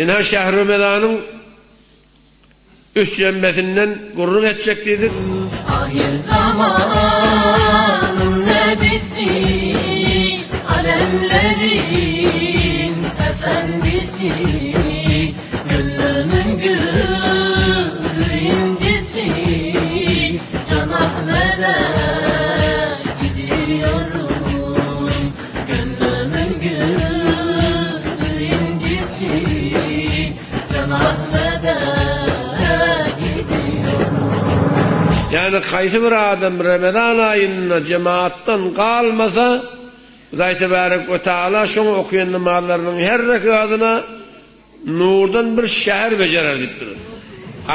Ynha Şähremezanyň üç şenbesinden gürrüň etjek diýdik. Ahir zamanyň nebisi, Alemlerin efendisi, Gönlümün gülü incisi, Can Ahmet'e gidiyorum. Gönlümün gülü incisi, Can Ahmet'e gidiyorum. Ýagny haýsy bir adam Remezan aýynda jemaatdan galmasa, Hudaý Tebarek we Taala şoňa okaýan namazlarynyň her rekadyna Nurdan bir şäher bejerer diýipdir.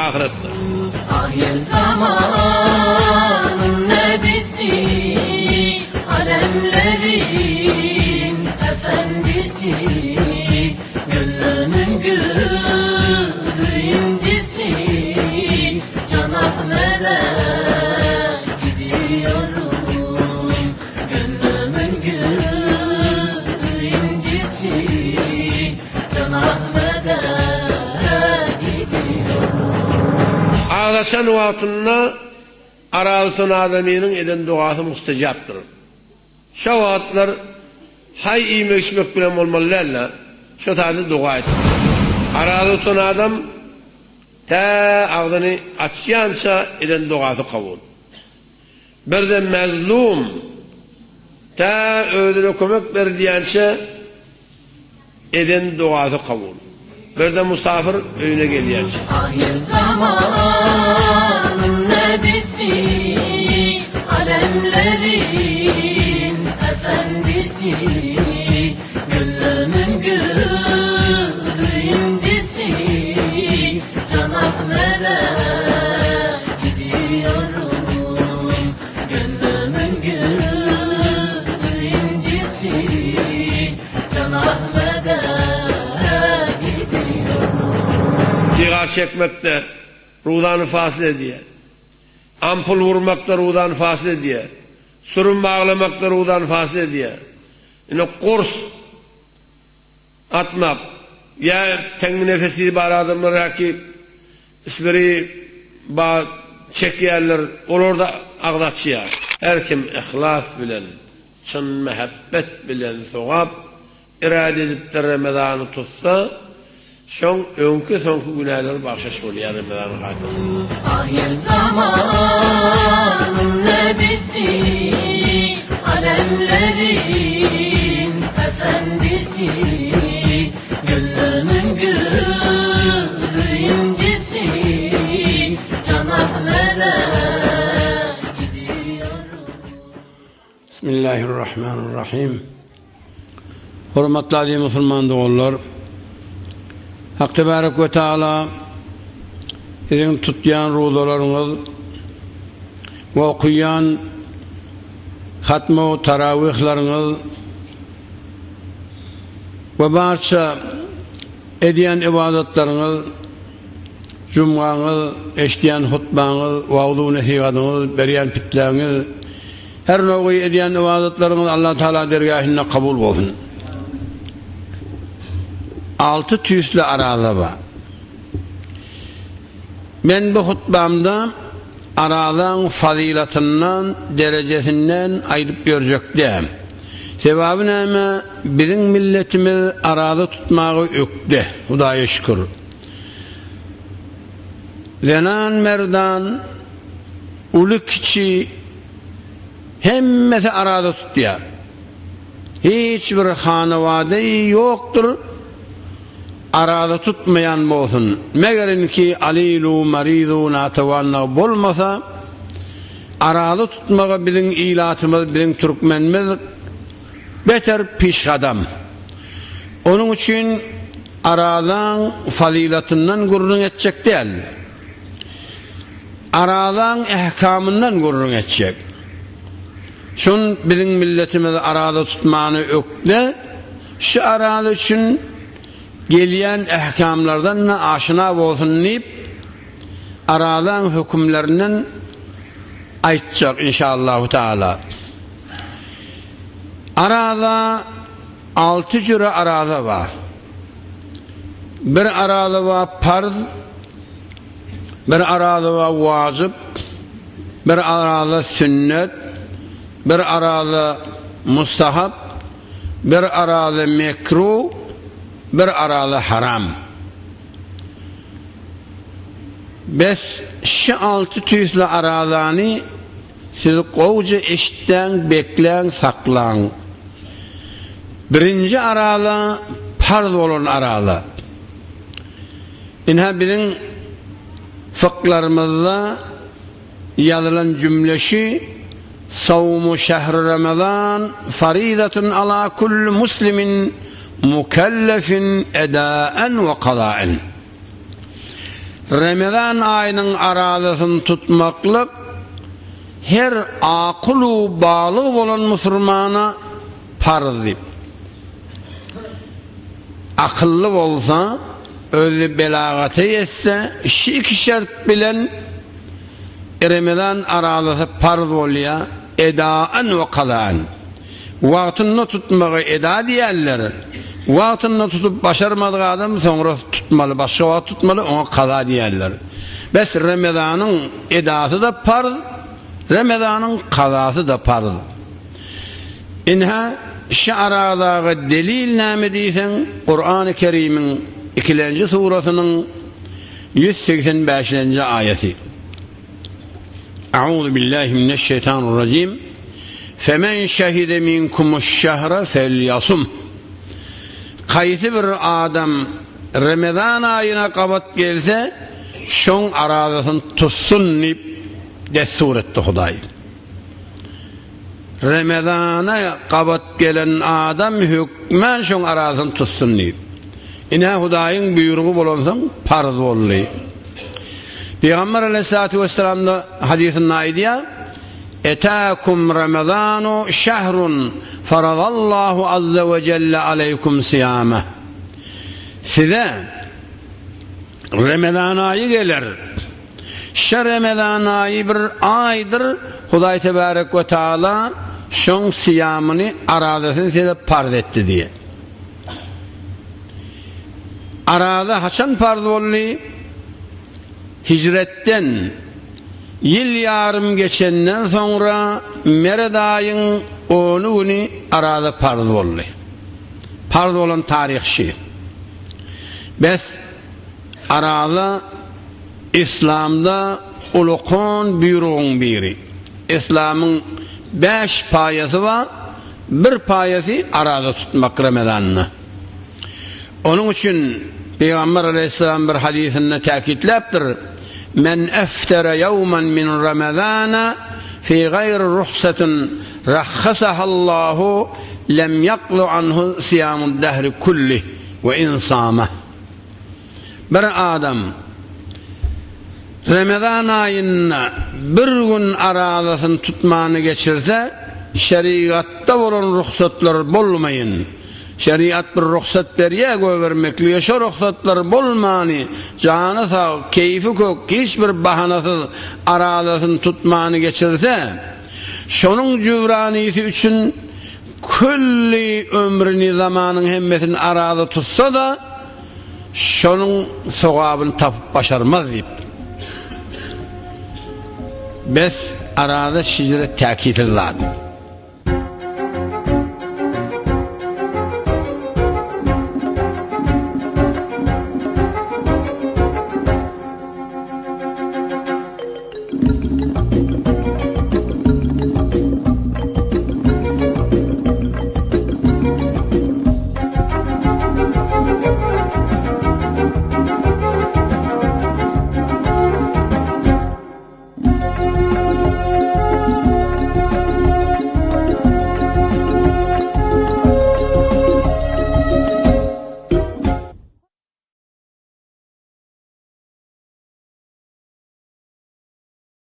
Ahyretde. Ahir zamanyň nebisi, Alemlerin efendisi, Gönlümün gülü incisi, Can Ahmed'e gidiyorum. Gönlümün gülü incisi, Can Ahmed'e gidiyorum. Aglaşan wagtynda Aralyton adamynyň eden dogasy mustejapdyr. Şo wagtlar haý iýmek-içmek bilen bolmaly däl-de, şo taýda doga etmeli. Aralyton adam tä agzyny açýança eden dogasy kabul. Birde mezlum tä özüne kömek berilýänçä eden dogasy kabul. Birde musafir öýüne gelýänçä. Ahir zamanyň nebisi, Alemlerin efendisi, Gönlümün gülü incisi, Can Ahmed'e gidiyorum, Gönlümün gülü incisi, Can Ahmed'e gidiyorum. Sigar çekmek-de ruzany fasyl edýär. Ampul urmak-da ruzany fasyl edýär. Sürüm baglamak-da ruzany fasyl edýär. Ine, gurs. Atmak, ýa teňňi nefesi bar adamlar ýa-ki isbiri bar çekýänler, olar-da agyz açýar. Her kim yhlas bilen, çyn mähebbet bilen sogap irade edip-de Remezany tutsa, şoň öňki-soňky günäleri bagşyş bolýar Remezanyň hatyryna. Ahir zamanyň nebisi, Alemlerin efendisi, Gönlümün gülü incisi, Can Ahmed'e gidiyorum. Bismillahirrahmanirrahim. Hormatly aziz musulman doganlar, Hak Tebarek we Taala siziň tutýan ruzalaryňyz we okuýan hatmu tarawihlaryňyz we barça edýän ybadatlaryňyz, jumgaňyz, eşidýän hutbaňyz, wagzu nesihatyňyz, berýän pitläňiz, Her nowy edýän ybadatlaryňyz Allah Taala dergähinde kabul bolsun. Alty tüýsli araza bar. Men bu hutbamda arazaň fazylatyndan, derejesinden aýdyp ýörjek däl. Sebäbi näme, biziň milletimiz araza tutmaga ökde, Hudaýa şükür. Zenan-merdan, Uly-kiçi hemmesi araza tutýar. Hiç bir hanawadaýy ýokdur, araza tutmaýan bolsun. Megerinki alilu, marizu, natewanlygy bolmasa, araza tutmaga biziň ilatymyz, biziň türkmenimiz beter pişgadam. Onuň üçin arazaň fazylatyndan gürrüň etjek däl. Arazaň ähkamyndan gürrüň etjek. Şun biziň milletimiz araza tutmany ökde, şu araza üçin gelýän ähkamlardan-da aşina bolsun diýip, arazaň hökümlerinden aýtjak inşallahu taala. Araza alty jüre araza bar. Bir araza bar parz, bir araza bar wajyp, bir araza sünnet, bir araza mustahap, bir araza mekruh, bir araza haram. Bes, şi alty tüýsli arazany siz gowja eşitdäň, bekläň, saklaň. Birinji araza parz bolan araza. Ynha biziň fyklarymyzda ýazylan jümle şi, Sawmu şähri Ramazan farizatun ala kulli muslimin mukellefin edaen we kazaen. Remezan aýynyň arazasyny tutmaklyk her akyl-u balyg bolan musulmana parz diýip. Akylly bolsa, özi belagata ýetse, şu iki şert bilen Remezan arazasy parz bolýar, edaen we kazaen. Wagtynda tutmagy eda diýerler. Wagtynda tutup başarmadyk adam soňra tutmaly, başga wagt tutmaly, oňa kaza diýerler. Bes Remezanyň edasy-da parz, Remezanyň kazasy-da parz. Ynha, şu aradagy delil näme diýseň, Kurany Kerimiň ikilenji surasynyň 185-lenji aýaty. Euzu billahi mineşşeýtanirrajim. Femen şehide minkumuş şehre felyasum. Kaýsy bir adam Remezan aýyna gabat gelse, şoň arazasyny tutsun diýip dessur etdi Hudaý. Remezana gabat gelen adam hökmän şoň arazasyny tutsun diýip. Ine Hudaýyň buýrugy bolansoň parz boldy. Pygamber aleyhissalatu vesselam-da hadysynda aýdýar, Etäkum Ramazanu şehrun faradallahu azza we celle aleykum siýameh. Size Ramazan aýy geler. Şe Ramazan aýy bir aýdyr, Hudaý tebarek we taala şoň siýamyny, arazasyny size parz etdi diýýär. Araza haçan parz boldy? Hijretden ýyl ýarym geçenden soňra Meret aýyň ony güni araza parz boldy. Parz bolan taryh şi. Bes araza Islamda ulakan buýrugyň biri. Islamyň bäş paýasy bar. Bir paýasy araza tutmak Ramazanda. Onuň üçin Pygamber aleýhissalam bir hadysynda täkitläpdir, Men eftere ýawman min Ramazana fi gaýri ruhsatin rahhasahallahu lem ýaklu anhu siýamud dehri kullih we in samah. Bir adam Remezan aýynda bir gün arazasyny tutmany geçirse, şerigatda bolan rugsatlar bolmaýyn. Şerigat bir rugsat berýär goýbermeklige, şo rugsatlar bolmany, jany sag, keýfi kök, hiç bir bahanasyz arazasyny tutmany geçirse, şonuň jübranysy üçin külli ömrüni, zamanyň hemmesini araza tutsa-da, Şonuň sogabyny tapyp başarmaz diýipdir. Bes, araza şijire täkisiz zat.